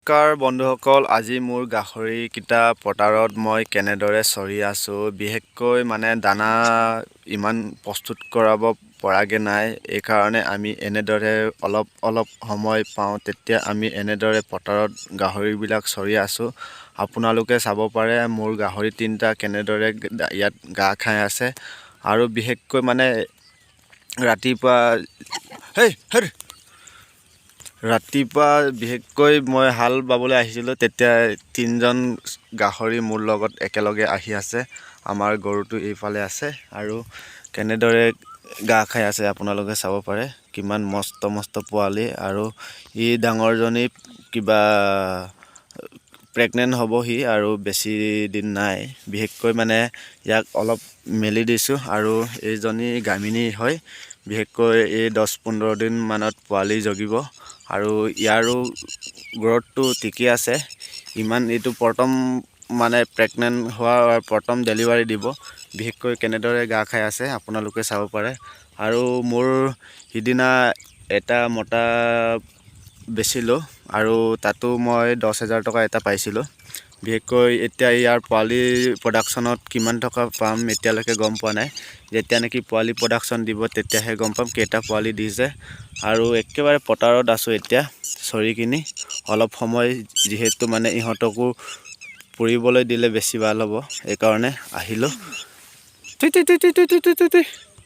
নমস্কাৰ বন্ধুসকল, আজি মোৰ গাহৰিকেইটা পথাৰত মই কেনেদৰে চৰি আছোঁ। বিশেষকৈ মানে দানা ইমান প্ৰস্তুত কৰাব পৰাগৈ নাই। এইকাৰণে আমি এনেদৰে অলপ অলপ সময় পাওঁ, তেতিয়া আমি এনেদৰে পথাৰত গাহৰিবিলাক চৰি আছোঁ। আপোনালোকে চাব পাৰে মোৰ গাহৰি তিনিটা কেনেদৰে ইয়াত ঘাঁহ খাই আছে। আৰু বিশেষকৈ মানে ৰাতিপুৱা হেই হেই ৰাতিপুৱা বিশেষকৈ মই হাল বাবলৈ আহিছিলোঁ, তেতিয়া তিনিজন গাহৰি মোৰ লগত একেলগে আহি আছে। আমাৰ গৰুটো এইফালে আছে আৰু কেনেদৰে ঘাঁহ খাই আছে আপোনালোকে চাব পাৰে। কিমান মস্ত মস্ত পোৱালি। আৰু ই ডাঙৰজনী কিবা প্ৰেগনেণ্ট হ'বহি আৰু বেছি দিন নাই। বিশেষকৈ মানে ইয়াক অলপ মেলি দিছোঁ। আৰু এইজনী গামিনী হয়। বিশেষকৈ এই 10-15 দিনমানত পোৱালি জগিব আৰু ইয়াৰো গ্ৰ'থটো ঠিকে আছে ইমান। এইটো প্ৰথম মানে প্ৰেগনেণ্ট হোৱাৰ প্ৰথম ডেলিভাৰী দিব। বিশেষকৈ কেনেদৰে ঘাঁহ খাই আছে আপোনালোকে চাব পাৰে। আৰু মোৰ সিদিনা এটা মতা বেচিলোঁ আৰু তাতো মই 10,000 টকা এটা পাইছিলোঁ। বিশেষকৈ এতিয়া ইয়াৰ পোৱালি প্ৰডাকশ্যনত কিমান টকা পাম এতিয়ালৈকে গম পোৱা নাই। যেতিয়া নেকি পোৱালি প্ৰডাকশ্যন দিব, তেতিয়াহে গম পাম কেইটা পোৱালি দিছে। আৰু একেবাৰে পথাৰত আছোঁ এতিয়া চৰি কিনি অলপ সময়, যিহেতু মানে ইহঁতকো ফুৰিবলৈ দিলে বেছি ভাল হ'ব, সেইকাৰণে আহিলোঁ। তুই তুই তুই তুই তুই তুই তুই তুই।